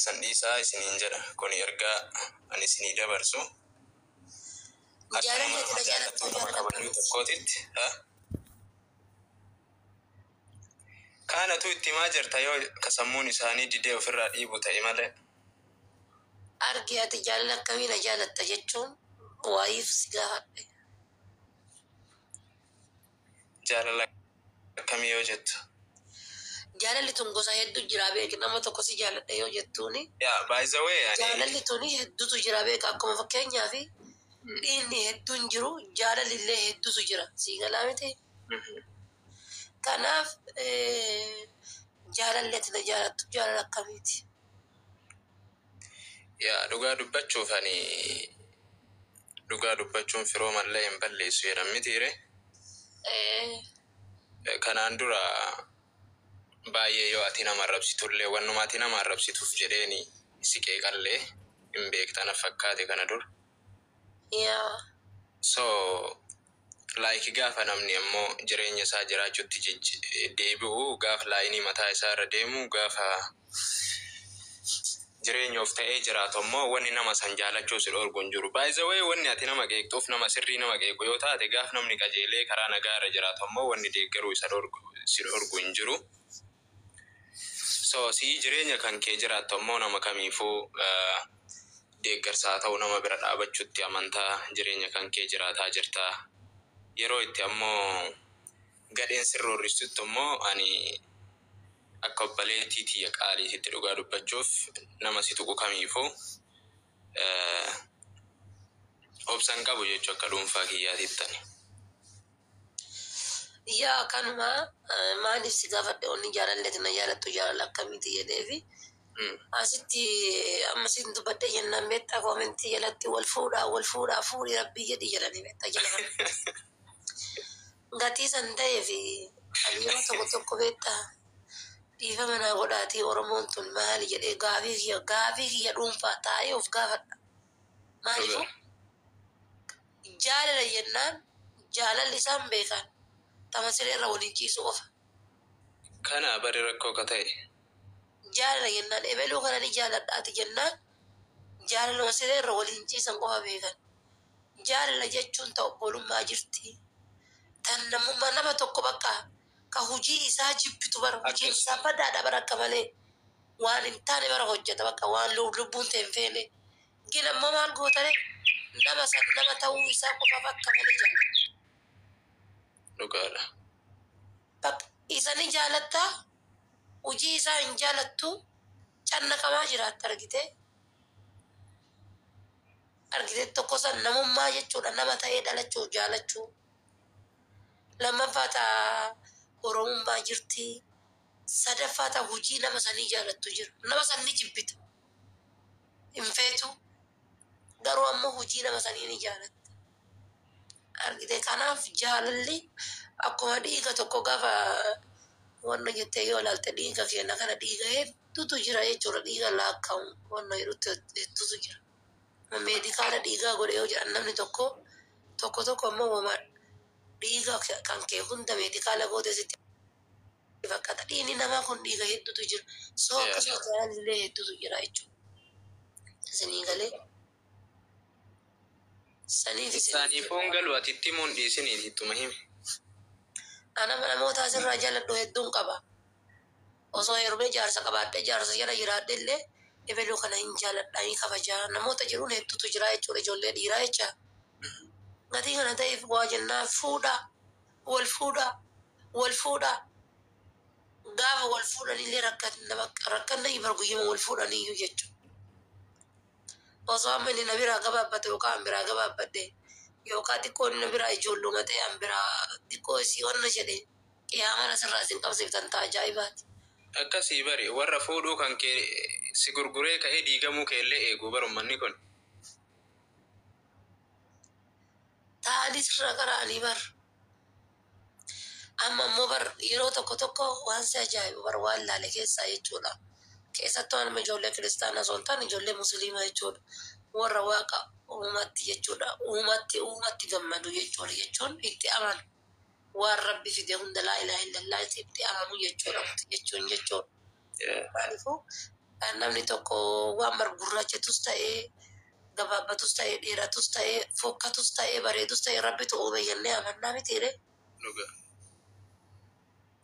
San dhiisaa isiniin jedha. Kuni ergaa ani isinii dabarsu. Akka Jaalalli nama ati nama na jaalattu jaallattuu nama jaalala kabajuu akkamiiti? tokkootitti. Ha? Kaanatu itti himaa jirta yoo ka sammuun isaanii didee ofirraa dhiibu ta'e malee. Argi, ati jaalala akkamii na jaalatta jechuun waayiif si gaafadhe. Jaalala akkamii yoo jettu? Jaalalli tun gosa hedduu jira beeki. Nama tokko si jaaladha yoo jettuuni, Yaa, by the way, ani jaalalli tuni hedduutu jira beeka. Akkuma fakkeenyaaf dhiinni hedduun jiru, jaalalli illee hedduutu jira. Sii galaa miti? Kanaaf jaalalli ati na jaalattu jaalala akkamiiti? Yaa, dhugaa dubbachuuf, ani dhugaa dubbachuun firoomallee hin balleessu jedhan mitiire. Kanaan dura baay'ee yoo ati nama arrabsitullee, wannuma ati nama arrabsituuf jedheeni si qeeqallee hin beektana fakkaate kana dura. So like, gaafa namni ammoo jireenya isaa jiraachuutti deebi'u, gaafa line mataa isaa irra deemu, gaafa jireenya of ta'ee jiraatu ammoo wanni nama san jaalachuu si dhorgu hin jiru. By the way, wanni ati nama qeeqxuuf, nama sirrii nama qeequ yoo taate, gaaf namni qajeelee karaa nagaa irra jiraatu ammoo wanni deeggaruu isa dhorgu si dhorgu hin jiru. So si jireenya kan kee jiraattu ammoo nama kamiifuu deeggarsaa ta'u nama bira dhaabachuutti amantaa jireenya kan kee jiraataa jirta. Yeroo itti ammoo gadheen sirroorristutti ammoo ani akka obboleettii tiyya qaaliititti, dhugaa dubbachuuf, nama si tuqu kamiifuu obsan qabu jechuu akka dhuunfaa kiyyaatittani. Yaa, kanuma maaliif si gaafadhe, onni jaalalli ati na jaalattu jaalala akkamiiti jedheefi. Asitti amma sin dubbadhe jennaan, beektaa, comment jalatti "Wal fuudhaa, wal fuudhaa, fuudhii rabbii jedhi" jedhanii, beektaa, jala kana. Gatii san ta'ee fi ani yeroo tokko tokko, beektaa, dhiifama naa godhaatii, Oromoon tun maali jedhee gaafii kiyya dhuunfaa taa'ee of gaafadha. Maaliifuu jaalala jennaan jaalalli isaan beekan tama siree irra waliin ciisu qofa. Kana bari rakkoo ka ta'e. Jaalala jennaan ebeluu kana ni jaaladhaati jennaan jaalaluma siree irra waliin ciisan qofa beekan. Jaalala jechuun ta obbolummaa jirti. Tan namummaa nama tokko bakka ka hujii isaa jibbitu bara hojiin isaa badaadha bara, akka malee waan hin taane bara hojjeta, bakka waan lubbuun ta'e hin feene. Gin ammoo maal gootare, nama san nama ta'uu isaa qofaaf akka malee jaalata. Dhugaadha. Bakka isa ni jaalattaa, hojii isaa hin jaalattu, cannaqamaa jiraatta, argite. Argite, tokko san namummaa jechuudha, nama ta'ee dhalachuu jaalachuu. Lammaffaa taa oromummaa jirti. Sadaffaa taa hojii nama sanii jaalattu jira. Nama san ni jibbita. Hin feetu. Garuu ammoo hojii nama sanii ni jaalatta. Argite, kanaaf jaalalli akkuma dhiiga tokko gaafa wanna jettee yoo ilaalte, dhiiga keenya kana dhiiga hedduutu jira jechuudha. Dhiiga laakkaa'u wanna jedhutti hedduutu jira. Medical dhiigaa godhe yoo jedhan, namni tokko tokko tokko ammoo wama dhiiga kan kee hunda medical goote sitti fakkaata. Dhiigni namaa kun dhiiga hedduutu jira. So akkasuma jaalalli hedduutu jira jechuudha. Isinii galee? Saniif isin Isaaniifuun galu, ati itti himuun dhiisiniiti, ittuma himi. Anama namoota asirraa jaaladhu hedduun qaba. Osoo heerumee jaarsa qabaadhee jaarsa jala jiraadhe illee ebeluu kana hin jaaladha, hin kabajaa namoota jiruun hedduutu jira jechuudha, ijoollee dhiiraa jecha. Gatii kana ta'eef waa jennaan fuudhaa, wal fuudhaa, wal fuudhaa. Gaafa wal fuudhanillee rakkanna bar guyyuma wal fuudhaniyyuu jechuudha. Osoo amma inni na biraa gabaabbate yookaan an biraa gabaabbadhe yookaan xiqqoo inni na biraa ijoolluma ta'e an biraa xiqqoo isii wanna jedhe, qiyaamaan asirraa isin qabsiiftan ta'a, ajaa'ibaati. Akkasii bari, warra fuudhuu kan kee si gurguree ka'ee diigamuu kee illee eegu bar ummanni kun. Ta'anii sirra qara'anii bar. Amma immoo bar yeroo tokko tokko waan si ajaa'ibu bar waan laale keessaa jechuudha. Keessattuu anuma ijoollee kiristaanaa osoo hin taane ijoollee musliimaa jechuudha. Warra waaqa uumatti jechuudha. Uumatti gammadu jechuudha, jechuun itti amanu. Waan rabbi fide hunda laa ilaaha illallah itti amanu jechuudha jechuun jechuudha. Maaliifuu Namni tokko waan gurraachatus ta'ee, gabaabbatus ta'ee, dheeratus ta'ee, fokkatus ta'ee, bareedus ta'ee, Rabbitu uume jennee amannaa mitiire. Dhugaa.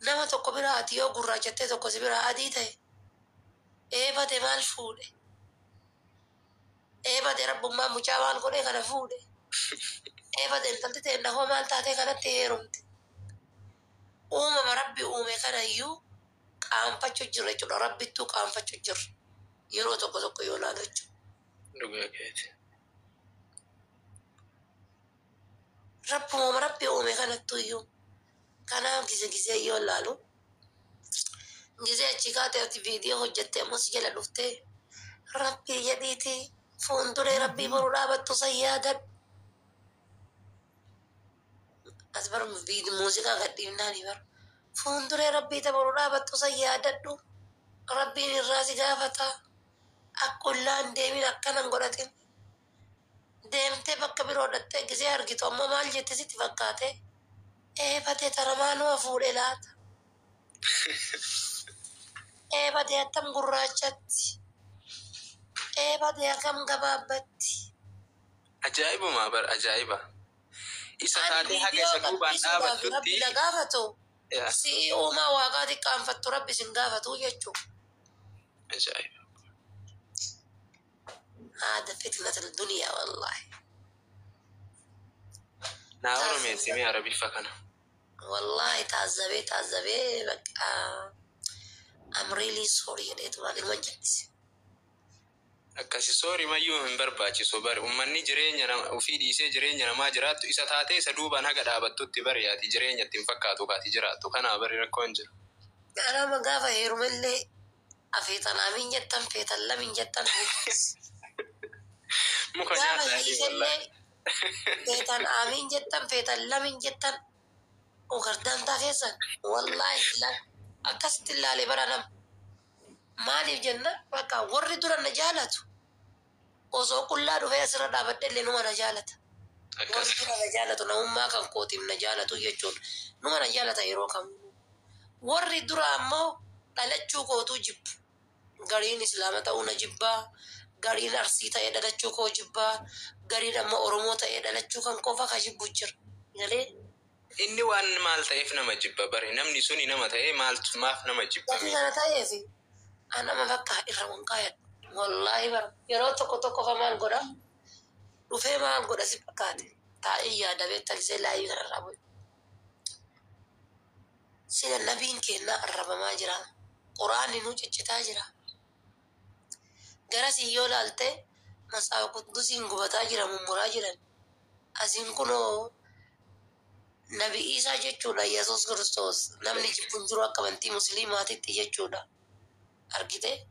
Nama tokko bira ati yoo gurraachattee tokko si bira adii ta'e, eebate maal fuudhe? Eebate Rabbummaan mucaa maal godhee kana fuudhe? Eebate intalti ta'e nahoo maal taatee kanatti heerumte? Uumama Rabbi uume kanayyuu qaanfachuu jirra jechuudha. Rabbittuu qaanfachuu jirra. Yeroo tokko tokko yoo ilaalu jechuudha. Dhugaa keeti. Rabbuma Rabbi uume kanattuu iyyuu. Kanaaf gise gisee yoo ilaalu, gisee achi kaate ati viidiyoo hojjattee ammoo si jala dhuftee, Rabbii jedhiitii fuulduree Rabbii boru dhaabattu san yaadadhu. As bar muuziqaa gadhiifnaani bar. Fuulduree Rabbii ta boru dhaabattu san yaadadhu. Rabbiin irraa si gaafata. Akka ollaan deemin akkanan godhatin. Deemtee bakka biroo dhattee gisee argitu ammoo maal jette sitti fakkaate? Eebatee tana maaluma fuudhe laata? Eebatee attam gurraachatti? Eebatee akkam gabaabbatti? Ajaa'ibuma bar, ajaa'iba. Isa Ani taatee haga viidiyoo isa duubaan gadhiisuudhaaf Rabbi dhaabattutti. na gaafatu. Yaa. Si'i uumaa Waaqaati qaanfattu, Rabbi sin gaafatu jechuudha. Ajaa'iba. هذا فتنة الدنيا والله. Naa oromeessi mee Arabiffa kana. والله تعذبي تعذبي بقى. I'm really sorry jedheetu maal ilma jallise. Akkasi sorry mayyuu hin barbaachisu bari, ummanni jireenya nama ofii dhiisee jireenya namaa jiraattu, isa taatee isa duubaan haga dhaabattutti bari, ati jireenya ittiin fakkaatu kaati jiraattu kanaa bari, rakkoon jiru. Anama gaafa heerumallee afeetan amiin jettan, feetan lamin jettan. Muka Gaafa nyaataa adii. hiikallee Wallaahi. feetan amiin jettan, feetan lamin jettan, ugardaantaa keessan wallaahi akkasitti ilaalee bara nama. Maaliif jenna, bakka warri dura na jaalatu osoo qullaa dhufee asirra dhaabadhe illee numa na jaalata. Warri dura na jaalatu namummaa kan kootiif na jaalatu jechuudha. Numa na jaalata yeroo kamuu. Warri dura ammoo dhalachuu kootuu jibbu. Gariin Islaama ta'uu na jibbaa. Gariin Arsii ta'ee dhalachuu koo jibbaa. Gariin ammoo Oromoo ta'ee dhalachuu kan qofa ka jibbu jira. Galee. Inni waan maal ta'eef nama jibba bare, namni suni nama ta'ee maaltu maaf nama jibba? Gatii kana ta'eef anama bakka irra wankaayadha. Wallaahi bara yeroo tokko tokko fa maal godha? Dhufee maal godha si fakkaate? Taa'ee yaada beektaa gisee laayii kanarraa bu'e. Sila nabiin kennaa arrabamaa jira. Quraanni nu ciccitaa jira. Garasii yoo laalte Matsaafa Quddusiin gubataa jira, mummuraa jiran. Asiin kunoo Nabi Isaa jechuudha, Yesuus Kiristoos namni jibbu hin jiru akka amantii Musliimaatitti jechuudha. Argite?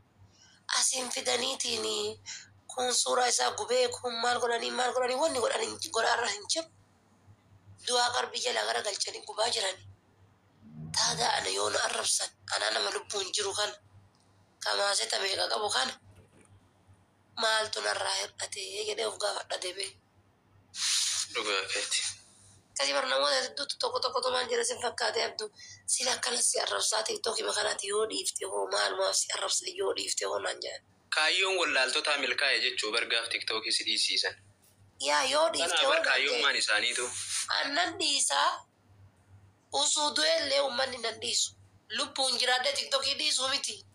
Asiin fidaniitiin kun suuraa isaa gubee, kun maal godhanii maal godhanii, wanni godhanii godhaarra hin jiru. Du'aa qarbii jalaa gara galchanii gubaa jirani. Taadaa ana yoo na arrabsan, ana nama lubbuun jiru kana kamaaseta meeqa qabu kana maaltu narraa hir'atee jedhee of gaafadha deebee. Dhugaa keeti. Akkasii bara namoota hedduutu tokko tokkotu maal jedha sin fakkaate, Abdu, sila akkana si arrabsaa TikTokii kanaati yoo dhiifte hoo, maalumaaf si arrabsa yoo dhiifte hoo naan jedhan. Kaayyoon wallaaltotaa milkaa'e jechuu bargaaf TikTokii si dhiisiisan. Yaa, yoo dhiifte Kanaaf hoo bar naan jedhan. kaayyummaan isaaniitu. Annan dhiisaa, usuu du'ellee uummanni nan dhiisu. Lubbuun jiraadhee TikTokii dhiisuu miti.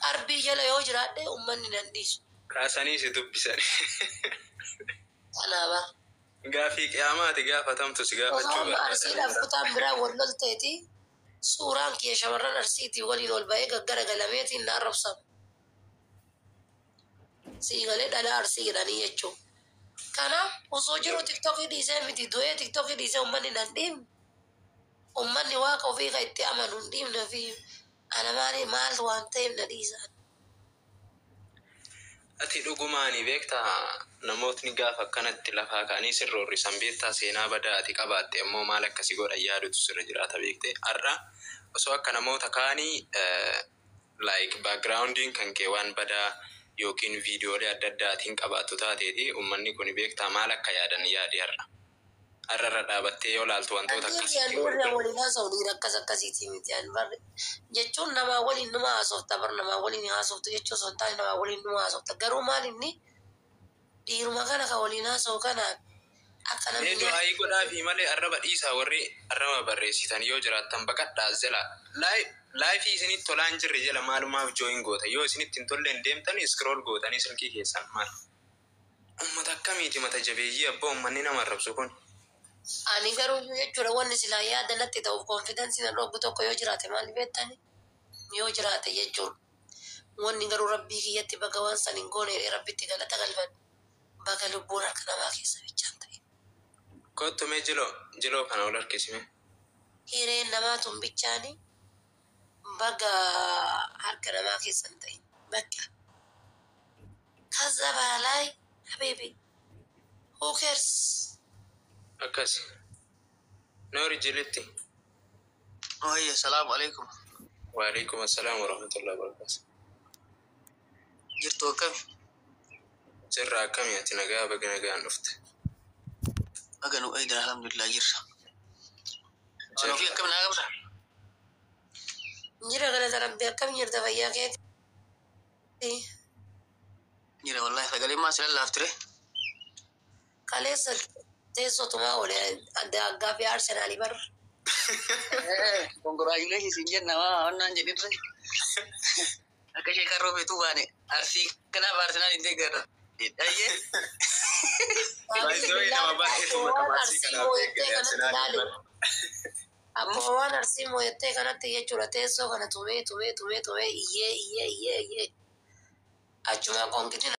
Qarbii jala yoo jiraadhee uummanni nan dhiisu. Kaasanii si dubbisan. Kanaa bara. Gaafii qiyaamaati gaafatamtu si Osoo gaafachuu amma Arsiidhaaf barbaadan. kutaan biraa wal lolteeti, suuraan kiyya shamarran Arsiitii waliin ol ba'ee gaggaragalameetiin na arrabsama. Siigalee dhala Arsii jedhanii jechuudha. Kanaaf osoo jiru TikTokii dhiisee miti, du'ee TikTokii dhiisee uummanni nan dhiibne. Uummanni Waaqa ofii kan itti amanu hin dhiibne ofii ana maali, maal waan ta'eef na dhiisan? Ati dhugumaanii beektaa, namootni gaafa akkanatti lafaa ka'anii sirroorrisan, beektaa, seenaa badaa ati qabaatte ammoo maal akkasii godhan yaadutu sirra jiraata beekte. Har'a osoo akka namoota kaanii like backgroundiin kan kee waan badaa yookiin viidiyoolee adda addaatiin qabaattu taateeti, uummanni kun beektaa maal akka yaadan yaadi har'a. Har'a irra dhaabattee yoo laaltu wantoota Dhiirri akkasiitiin dhiirri waliin haasa'u dhiira akkas akkasiitii miti. Ani bar jechuun namaa waliin numa haasofta bar, namaa waliin haasoftu jechuu osoo hin taane, namaa waliin numa haasofta. Garuu maal, inni dhiiruma kana kan waliin haasa'u kana akka Mee namni du'aayii godhaafii malee arraba dhiisaa. Warri arraba barreessitan yoo jiraattan baqadhaa jala. Live isinitti tolaa hin jirre jala maalumaaf join goota? Yoo isinitti hin tolle hin deemtanii scroll gootanii silkii keessan maal? Uummata akkamiiti mata jabeeyyii abbaa uummanni nama arrabsu kun? Ani garuu jechuudha, wanni silaa yaada natti ta'uuf confidence na dhoggu tokko yoo jiraate maal beektani? Yoo jiraate jechuudha. Wanni garuu rabbii kiyyatti baga waan san hin goone rabbitti galata galfadhu. Baga lubbuun harka namaa keessa bichaan ta'e. Kottu mee, jiloo jiloo kana ol harkisime. Hireen namaa tun bichaani baga harka namaa keessa hin ta'in. Bakka. ከዛ በላይ habibi, who cares? Akkas. Noori jilitti. Wayye, salaamu alaikum. Waalaikum assalaam warahmatullahi wabarakatuh. Jirtu, akkami? Jirra, akkamii ati? Nagaa, baga nagaan dhufte. Baga nu eedan, alhamdulillah, jirra. Waan ofii, akkami naa qabda? Jira, galata rabbi. Akkam jirta, fayyaa keeti? Jira wallahi, sagalee maa sila laaftire? Kaleessa teessotumaa oole adda aggaa fi Arsenaalii bar. Congratulations hin jenna waa onnaan jedhinre. Akka ishee kan roobeetu baane Arsii kanaaf Arsenaal hin deeggarra. Ayyee. Baay'ee nama baay'eetu maqaa Arsii kanaaf deeggare Arsenaalii bara. Akkuma waan Arsii moo'attee kanatti jechuudha, teessoo kana tumee tumee tumee tumee iyyee iyyee iyyee iyyee achuma qoonqitiin.